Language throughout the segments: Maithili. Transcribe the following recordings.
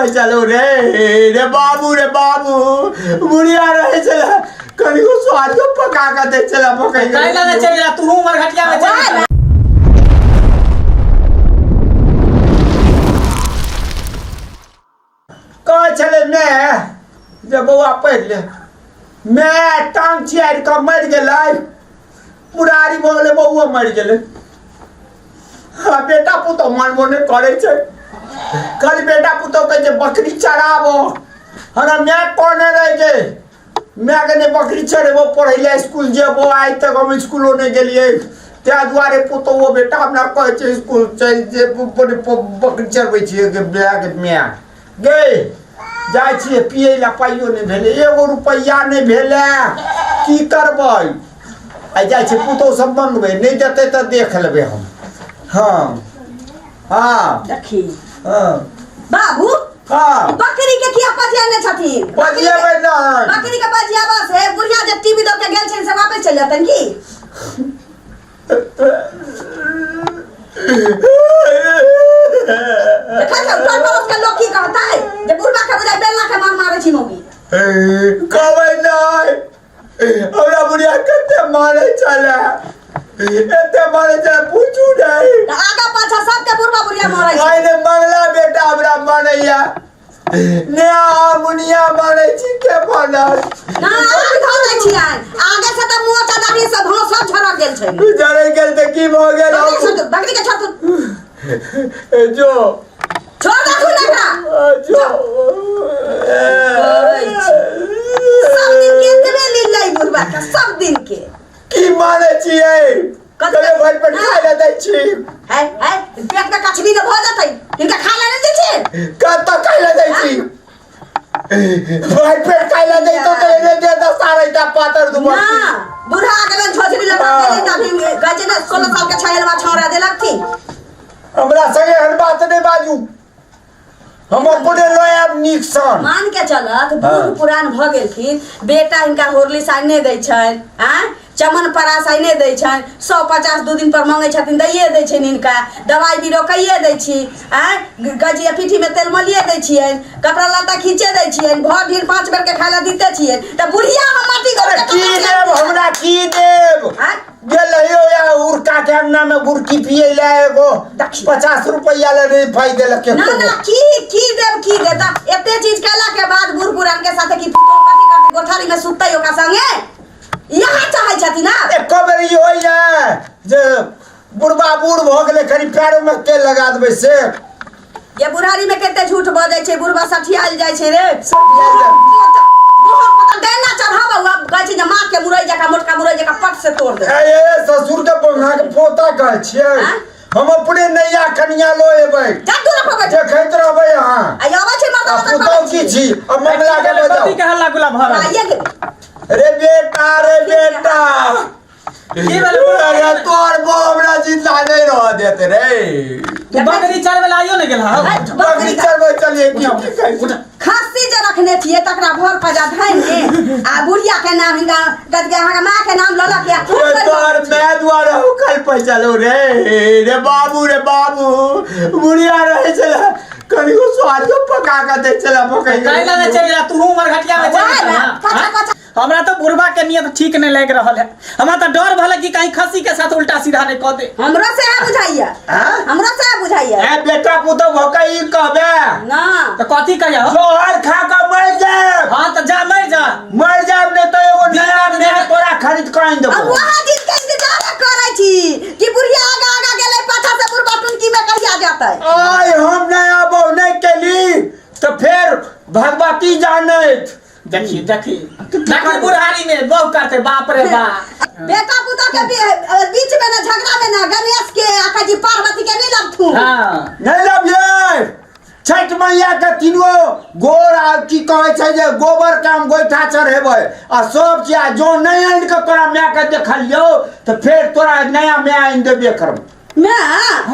पैसा लो रे। रे बाबू, रे बाबू, बुढ़िया रहै छलै, कनिको स्वादियो पका कऽ दै छलै मकई के। काहे लए चलि गेला तू उमर घटिया में चलि गेला। कहै छलै माय जे बौआ पढ़ि ले, माय टांग चियारि कऽ मरि गेलै, बुढ़ारी भऽ गेलै, बौओ मरि गेलै। आ बेटा पुतहु मानबो नहि करै छै, खाली बेटा पुतहु कहै छै बकरी चराबो। हमरा माय कहने रहै जे मायके नहि बकरी चरेबो, पढ़ै लए इसकुल जेबो। आइ तक हम इसकुलो नहि गेलियै, ताहि दुआरे पुतहुओ बेटा हमरा कहै छै इसकुल चलि जे बकरी चरबै छियै। गे माय, गे माय गे, जाइ छियै पियै लए, पाइयो नहि भेलै, एगो रुपैआ नहि भेलै, की करबै? आइ जाइ छियै पुतहु सब मंगबै, नहि देतै तऽ देख लेबै हम। हँ हँ। देखी। हँ। बाबू। हँ। बकरी के किया पजियाने छथिन? पजियेबै नहि। बकरी के पजियाबा से बुढ़िया जे टीवी दऽ के गेल छनि से वापस चलि जेतनि की? देखै छै टोल पड़ोस के लोग की कहतै जे बुढ़बा के बुझाइ बेलना के मार मारै छी मौगी। कहबै नहि। हमरा बुढ़िया कते मारै छलै, एते मारै छलै, पूछू नहि। तऽ आगा पाछा सबके बुढ़बा बुढ़िया मारै छै। आइ ने मंगला बेटा हमरा मानैया ने आ मुनिया मानै छी, के मानत? ना आग धऽ दै छियनि आगे से तऽ मोच आ दाढ़ी सब भाव सब झरक गेल छै। जरै गेल तऽ की भऽ गेल? बकरी के छोड़, बकरी के छोड़ तू। जो। छोड़ दे तू एकरा। जो। कहै छी। सब दिन के एतबे लीलै बुढ़बा के सब दिन के। की मानै छियै? कथी? कहियो भरि पेट खाय लए दै छी? है है, पेट में कछबी ने भऽ जेतै, हिनका खाय लए नहि दै छी। कतऽ खाय लए दै छी? भरि पेट खाय लए दै तऽ एने दे दस साढ़े टा पातर दुबर। ना बुढ़ा गेलन, झोझरी लगा गेलै तऽ अभी कहै छै ने 16 साल के छायल छौड़ा देलकथिन। हमरा संगे एहन बात नहि बाजू, हम अपने लऽ आयब नीक सन। मान के चलत बूढ़ पुरान भऽ गेलखिन, बेटा हिनका होरली साइने दै छनि, आँय चमन परास आइने दै छनि, 150 दू दिन पर मंगै छथिन दैये दै छनि, हिनका दवाइ बीरो कैये दै छी, आँय कहै छियै पीठीमे तेल मलिए दै छियनि, कपड़ा लत्ता खींचे दै छियनि, भरि दिन 5 बेरके खाय लए दिते छियनि, तऽ बुढ़िया हम माटी अरे की देब हमरा, की देब? आँय? गेल रहियो या उड़का के अंगना में गुड़की पिए ले, एगो देखी। 50 रुपया ले नहीं पाई देलक। ना ना, की की देब, की देता? एते चीज कैला के बाद बूढ़ पुरान के साथे की पुतोह कथी करतै? गोठारी में सुततै ओकरा संगे? इएह चाहै छथिन ना? एको बेर ई होइया जे बुढ़बा बूढ़ भऽ गेलै, कनि पैरो में तेल लगा देबै से? ये बुढ़ारी में कते झूठ बजै छै, बुढ़बा सठियाल जाइ छै रे। सठियाल जाइ। बहुत डैना चढ़ाबऽ, आब कहै छै जे माँ के मुरई जकाँ, मोटका मुरई जकाँ पट से तोड़ दे। ए ए, ससुर के बंगा के पोता कहै छियै? आँय? हम अपने नैया कनिया लो एबै। जा दूर रखो। देखैत रहबै अहाँ। आ अबै छै मर्दा आ मर्दा। पुतहु की छी आ मंगला के बजाउ। कथी के हल्ला गुल्ला भऽ रहल? आइए गेलै। रे बेटा, रे बेटा। की भेलै? अरे तोहर बौ हमरा जिंदा नहीं रह देते रे। तू बकरी चरबै लए आइयो ने गेल हौ? बकरी चरबै चलिए की की कहै छी? खस्सी जे रखने छियै तकरा भर पजा धैने आ बुढ़िया के नाम हिनका कथी अहाँके माँ के नाम लऽ लऽ के आ खूब रे करि तोहर माय दुआरे उखल पैसा लो रे। रे बाबू, रे बाबू, बुढ़िया रहै छलै, कनिको स्वादियो पका कऽ दै छलै मकई के। काहे लए चलि गेला तू उमर घटिया में चलि वाह, गेला? वाह, पछा, पछा। हमरा तो बुढ़बा के नियत ठीक नहीं लग रहा है, हमरा तो डर भला कि कहीं खसी के साथ उल्टा सीधा नहीं कह दे। हमरो से है बुझाइया। हाँ? हमरो से है बुझाइया। ए बेटा पुतोह भऽ कऽ ई कहबे? ना। तो कथी कहिया हो? जोहर खा कऽ मरि जायब। हाँ तो जा, मर जा। मरि जायब, नहि तऽ एगो नया नया तोरा खरीद कऽ आनि हम देबो। वहाँ दिन के इंतजार करै छी कि बुढ़िया आगा आगा गेलै, पाछा से बुढ़बा टुनकी में कहिया जेतै। आइ हम नया बहु नहि केली तऽ फेर भगवती जानैत। देखी देखी देखी, बुढ़ारी में बहु करते, बाप रे बाप। बेटा पुतोह के बीच में ना झगड़ा में ना गणेश के आ जी पार्वती के नहीं लगथू। हाँ। नहीं लबियै। छठ मैया के तीनो गोर आ की कहै छै जे गोबर के हम गोइठा चढ़ेबै आ सब चीज, आ जो नहीं आनि के तोरा माय के देखलियौ तऽ फेर तोरा नया माय आनि देबे करब। मैं?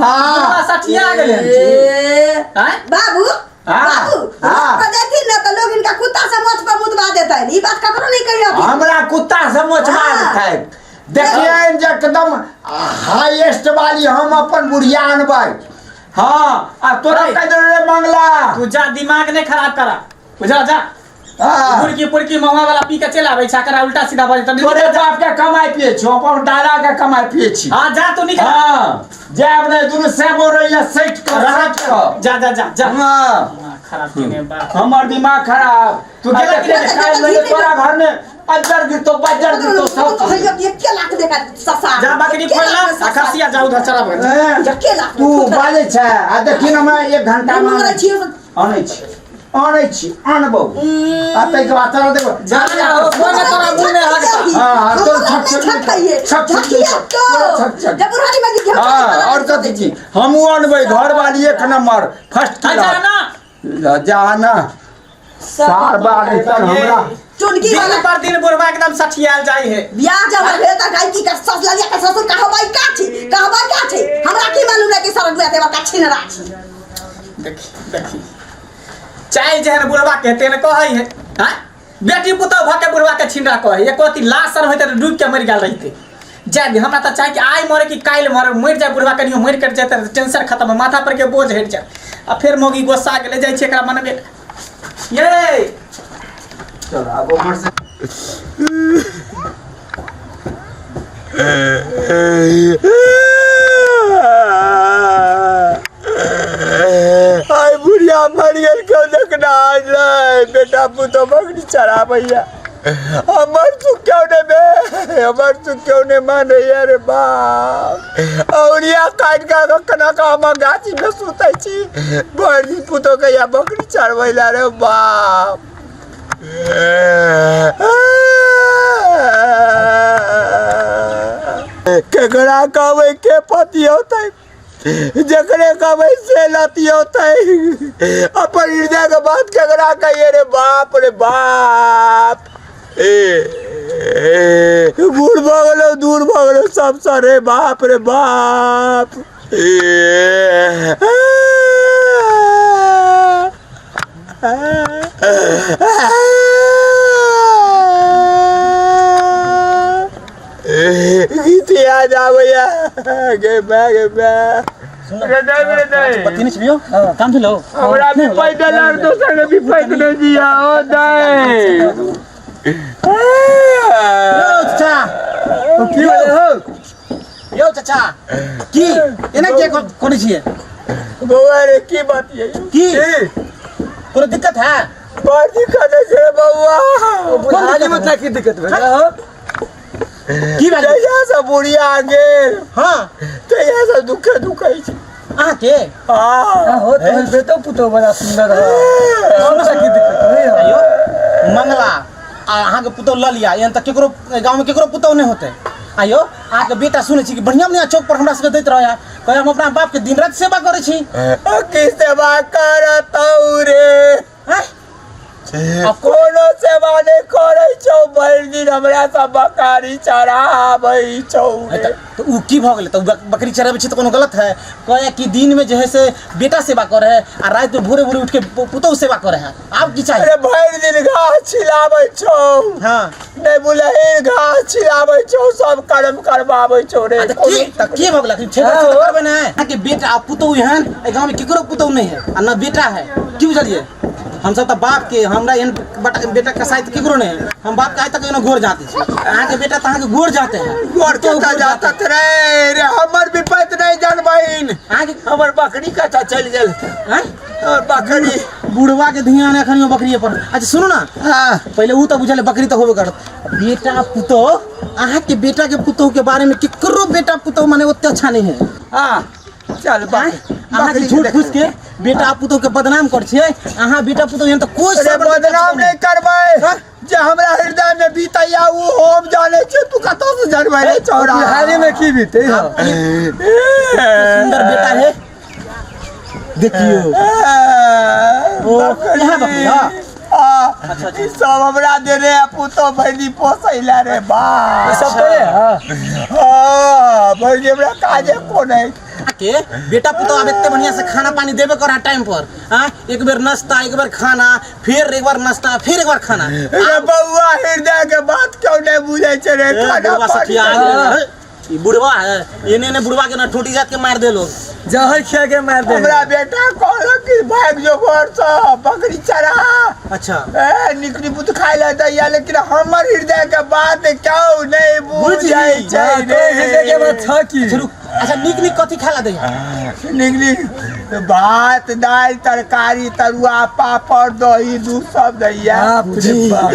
हाँ। सठिया गेलै हन जी। ए, आँय? बाबू। हाँ, बाबू। हाँ। रोड पर जेथिन ना तो लोग इनका कुत्ता से मोच पर मुतवा देतनि, ई बात ककरो नहीं कहियो। हमरा कुत्ता से मोचवा हाँ। देतै? देखियनि जे एकदम हाईएस्ट वाली हम अपन बुढ़िया अनबै। हाँ आ तोरा अरे। कह देलो रे मंगला। तू जा, दिमाग नहीं खराब करा, बुझा जा। हाँ। पुरकी पुरकी महुआ वाला पी के चल आबै छै, एकरा उल्टा सीधा बजै त तोरे बाप के कमाई पिए छी, अपन दादा के कमाई पिए छी। हां जा, तू निकल। हाँ जायब नहीं, दुनू सेबो रहिया सैट कर सैट कर। जा जा जा जा। हाँ दिमाग खराब केने बाप। हमर दिमाग खराब तू गेला गेला कि नहि? कि नहि? तोरा घर में अज्जर गिरतो बज्जर गिरतो सब चीज। भैया के लाख देखा ससा। जा बकरी खोल ला आ खसिया जा उधर चला बकरी। हैं? के लाख तू बाजै छै आ देखी ने हमरा एक घंटा में मरै छियै। आनै छी, आनै छी, आनबौ आ ताहिके बाद तोरा देखो। जा जा हो कोन तोरा मुंह में हगता। हाँ, हाँ, तोर छक छक छक छक छक छक। हाँ और कथी छी, हमहूँ अनबै घर वाली एक नंबर फर्स्ट आ जा क्लास। ना। जा ना सार बार एकर हमरा चुनकी दिन वाला पर दिन बुढ़वा एकदम सठियाल जाइ है। बियाह जब भेल त गाय की कर सस ललिया के ससुर कहबै का छी, कहबै का छी, हमरा की मालूम रे कि सरग बुआ देवा का छिनरा छी। देखी देखी चाहे जेहन बुढ़वा के तेहन कहै है। हाँ बेटी पुतोह भऽ के बुढ़वा के छिनरा कहै है, एको अथी लाश सर होइते तऽ डूबि के मरि गेल रहिते। जाय दे, हमरा तऽ चाही कि आइ मरे कि काल्हि मरे, मरि जाय बुढ़वा, कनियो मरि कटि जाय तऽ टेंशन खत्म, माथा पर के बोझ हटि जाय। आ फेर मौगी गोस्सा गेलै, जाइ छी एकरा मनबे ये। चल आब उम्हर से। आइ बुढ़िया मरि गेल, केओ देखना नहि, बेटा पुतोह बकरी चराबैया, हमर सुख क्यों नहीं बे, हमर सुख क्यों नहीं मानैया रे बाप। औरिया काटि कऽ केना कऽ हम गाछी में सुतै छी भरि दिन, पुतोह के या बकरी चरबै ला रे बाप। केकरा कहबै, के पतियौतै, जकरे कहबै से लतियौतै। अपन हृदय के बात केकरा कहिए रे बाप रे बाप। ए बूढ़ भऽ गेलौ, दूर भऽ गेलौ सबसँ रे बाप रे बाप। ए गीत याद आबैया गे माय गे माय रे दै रे दै। पति नहि छियौ, काम भेलौ? हमरा भी पैदल आर दोसर के भी पैदल नहि दिया ओ दै। यौ चाचा, की भेलै हौ? यौ चाचा, की एना किया करै छियै? बौआ रे, की बात ये? की? कोनो दिक्कत है? बड़ दिक्कत है छै बौआ। बुढ़ारी में की दिक्कत भेलै हौ? की भेल? जहिया से बुढ़िया गेल तहिया से दुखे दुखै छै। अहाँके? हाँ। हो तोहर बेटो पुतोह बड़ा सुंदर है, कौन सा की दिक्कत नहीं है? आइयो मंगला आ अहाँके पुतोह लऽ लिया, एहन तऽ केकरो गाँवमे केकरो पुतोह नहि होतै। आइयो अहाँके बेटा सुनै छी कि बढ़िआँ बढ़िआँ चौक पर हमरा सबके दैत रहै, कहै हम अपना बापके दिन राति सेवा करै छी। की सेवा करतौ रे? आँय? कोनो सेवा नहि करै छौ, भरि दिन हमरा सब बकरी चराबै छौ रे। तऽ ओ की भऽ गेलै? तऽ ओ बकरी चराबै छै तऽ कोनो गलत है? कहै कि दिनमे जे है से बेटा सेवा करै है आ रातिमे भोरे भोरे उठि के पुतोहु सेवा करै है, आब की चाही? अरे भरि दिन घास छिलाबै छौ। नहि बुलही, घास छिलाबै छौ, सब कर्म करबाबै छौ रे। आ तऽ की भऽ गेलै? छेबै छै तऽ करबै ने। अहाँके बेटा आ पुतोहु एहन एहि गाँवमे केकरो पुतोहु नहि है आ न बेटा है, की बुझलियै? हमसब तऽ बापके, हमरा एहन बेटा कसाई तऽ केकरो नहि है। हम बापके आइ तक एना गोर जाते छी, अहाँके बेटा तऽ अहाँके गोर जाते है। गोर पुतोहु कतऽ गोर जाते। जातत रे रे, हमर विपैत नहि जानबहिन। अहाँके हमर बकरी कतऽ चलि गेल? आँय? हमर बकरी। बुढ़वा के ध्यान एखन बकरिए पर। अच्छा सुनू ना। हाँ। पहिले उ तऽ बुझल है, बकरी तऽ होबे करत। बेटा पुतोह, अहाँके बेटा के पुतोह के बारे में केकरो बेटा पुतोह माने ओते अच्छा नहीं है। हाँ चल। आँय? अहाँके बकरी झूठ फूस के बेटा पुतोह के बदनाम कर छियै अहाँ। बेटा पुतोह एहन तऽ कोई अरे सबर बदनाम नहीं करबै, जे हमरा हृदय में बीतैया उ हम जानै छियै, तू कतऽ से जानबै रे छौड़ा? बिहारी में की बीते है? सुंदर बेटा है, देखियो। ओ, यहाँ बकरी, हाँ। अच्छा ई सब हमरा देने है पुतोह भैली पोसैला रे बा। सब तोरे है? हाँ भैली, हमरा काजे कोन है? के बेटा पुतोह आब एते बढ़िया से खाना पानी देबे कर टाइम पर। हाँ, एक बेर नाश्ता, एक बेर खाना, फिर एक बार नाश्ता, फिर एक बार खाना। रे बौआ, हृदय के बात क्यों नहीं बुझै छै रे? ए, खाना बौआ पानी सखिया आ गेलै। ई बुढ़वा है एने एने बुढ़वा के ना ठोटी जात के मार दे लोग जहर खिया के मार दे हमरा बेटा कहलक कि भाग जो घर से बकरी चरा। अच्छा। ए निकली बुत खाइ ला दैया, लेकिन हमर हृदय के बात क्यों नहीं बुझै छै हाँ, तो हृदय के बात छ की। अच्छा रुक, अच्छा निक निक कथी खाला दे? निकली भात दालि तरकारी तरुआ पापड़ दही दूध सब दैया। बाप रे बाप,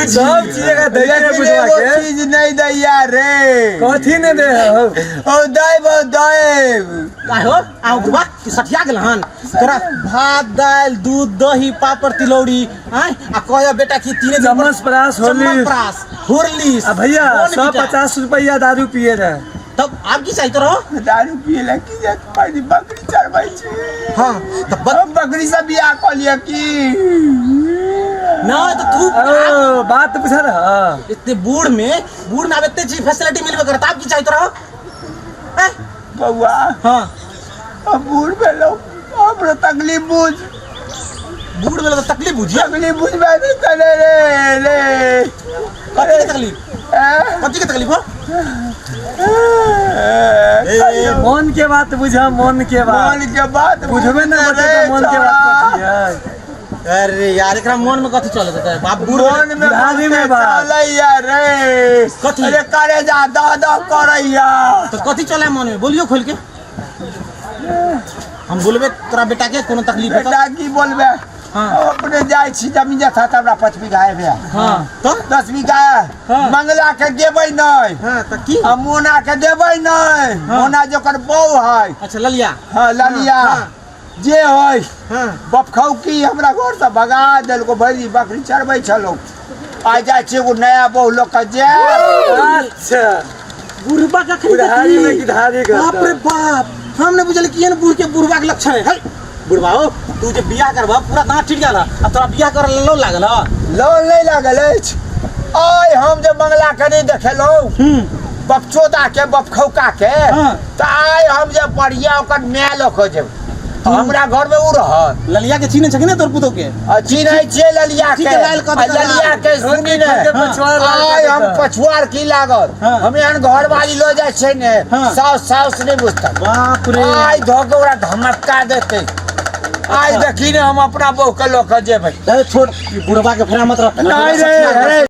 सब चीज एकरा दैया लेकिन बुझवा एगो के चीज नहीं दैया रे। कथी ने दे हो? ओ दैव दैव का हो आओ बुढ़वा कि सठिया गेल हन तोरा भात दालि दूध दही पापड़ तिलौरी आय आ कह बेटा कि तीने दिन पर- चमनप्रास, होली। चमनप्रास होरलिस आ भैया बोर्नविटा। 150 रुपया दारू पिए रहे। तब आब की चाहिए तोरा? दारू पिए ला की जात पानी बकरी चरबै छी। हाँ त हम बकरी से बियाह कऽ लिअ की ना तो तू ओ बात पूछा रहा। इतने बूढ़ में आब एते चीज फैसिलिटी मिलबे करत, आब की चाहिए तोरा? ए बौआ। हाँ। हम बूढ़ भेलहुँ, हमरो तकलीफ बुझ। बूढ़ भेलहुँ तऽ तकलीफ बुझिए। तकलीफ बुझबै नहि तने रे रे। कथी के तकलीफ? ए? कथी के तकलीफ हो? ए, मन के बात बुझा, मन के बात। मन के बात बुझबे ना बुझते बते रे मन के बात छौड़ा। कथी है? अरे यार एकरा मन में कथी चलत है बाप बूढ़ मन में बुढ़ारी में बात। चलैया रे। कथी? अरे करे जा दह दह करैया। तो कथी चले मन में बोलियो खोल के। हम बोलबे तोरा बेटा के कोनो तकलीफ है बेटा की बोलबे? हाँ। हम अपने जाइ छी जमीन जथा त हमरा 5 बीघा हेबे। हाँ तो 10 बीघा हाँ। मंगला के देबै नहि। हाँ त की? आ मोना के देबै नहि। हाँ। मोना जोकर बहू है। अच्छा ललिया। हाँ ललिया। हाँ। जे है हाँ। बपखौकी हमरा घर से भगा देलको, भरि बकरी चरबै छलौ। आइ जाइ छी एगो नया बहू लऽ के जायब। अच्छा बुढ़बा का बुढ़ारी में गिधारी करता। बाप रे बाप, हम नहीं बुझल कि एहन बूढ़ के बुढ़बा के लक्षण है। है बुढ़बा हो तू जे बियाह करबा पूरा दांत छिट गेल, आ तोरा बियाह कर लोन लागल ह? लोन नहीं लागल अछि। आइ हम जे मंगला के नहीं देखेलहुँ बपचोदा के बपखौका के, हाँ। तऽ आइ हम जे बढ़िया ओकर माय लऽ के जेब हमरा घर में उ रहत। ललिया के चिन्है छै कि नहि तोर पुतोह के? आ चिन्है छियै ललिया ठीक के। है, लाल कऽ आ देतै। ललिया के सुनी ने। के पछुआर लाल आइ कऽ हम देतै। पछुआर की लागत, हाँ। हम एहन घरवाली लऽ जाइ छै ने, हाँ। साउस साउस नहि बुझतै। बाप रे। आइ धऽ के ओकरा धमक्का देतै। आइ देखी ने हम अपना बहू के लऽ के जेबै। ए छोड़, ई बुढ़बा के फेरा मत रख। नहि रे, अरे।